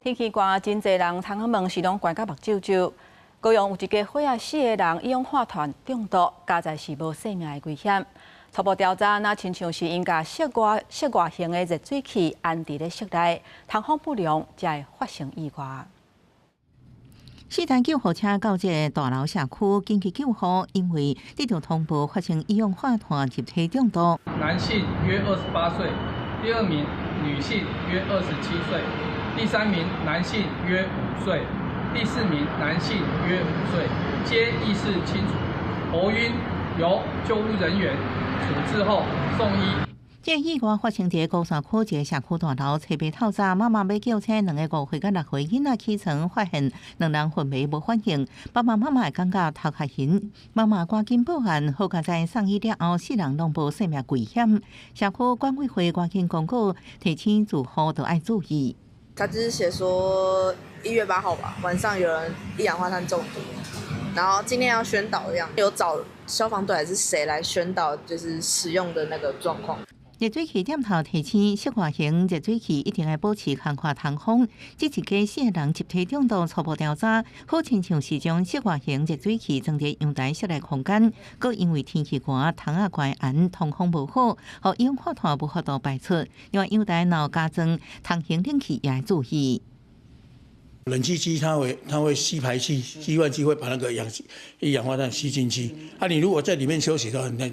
天氣寒，真濟人窗仔門是攏關甲目睭睭。高雄有一家伙仔四个人一氧化碳中毒，佳哉是無性命的危險。初步調查，若親像是𪜶共室外型的熱水器安佇咧室內，通風不良，才會發生意外。四台救護車到這个大樓社區緊急救護，因為得到通報發生一氧化碳集體中毒。男性約28歲，第二名女性約27歲，第三名男性約5歲，第四名男性約5歲，皆意識清楚，頭暈，由救護人員處置後送醫。這意外發生佇鼓山區一个社區大樓，初八透早，媽媽欲叫醒兩个5歲佮6歲囡仔起床，發現兩人昏迷無反應，爸爸媽媽會感覺頭殼暈，媽媽趕緊報案，好佳哉送醫了後，四人攏無性命危險。社區管委會趕緊公告，提醒住戶都愛注意。他就是寫說1月8號吧，晚上有人一氧化碳中毒，然後今天要宣導這樣，有找消防隊還是誰來宣導，就是使用的那個狀況。熱水器店頭提醒，室外型熱水器一定愛保持空曠通風。這一家四个人集體中毒初步調查，好親像是將室外型熱水器裝佇陽台室內空間，閣因為天氣寒，窗仔關嚴，通風無好，予一氧化碳無法度排出。另外，陽台若加裝筒型冷氣也愛注意。冷氣機它會吸排氣，吸換機會把那個氧氣一氧化碳吸進去。啊，你如果在裡面休息的話，那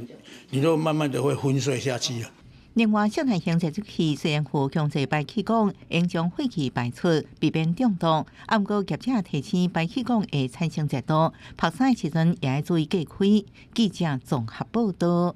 你就慢慢的會昏睡下去了。另外，室內型熱水器雖然有強制排氣管，應將廢氣排出，避免中毒。啊，毋過業者提醒排氣管會產生熱度，曝曬時陣也愛注意隔開。記者綜合報道。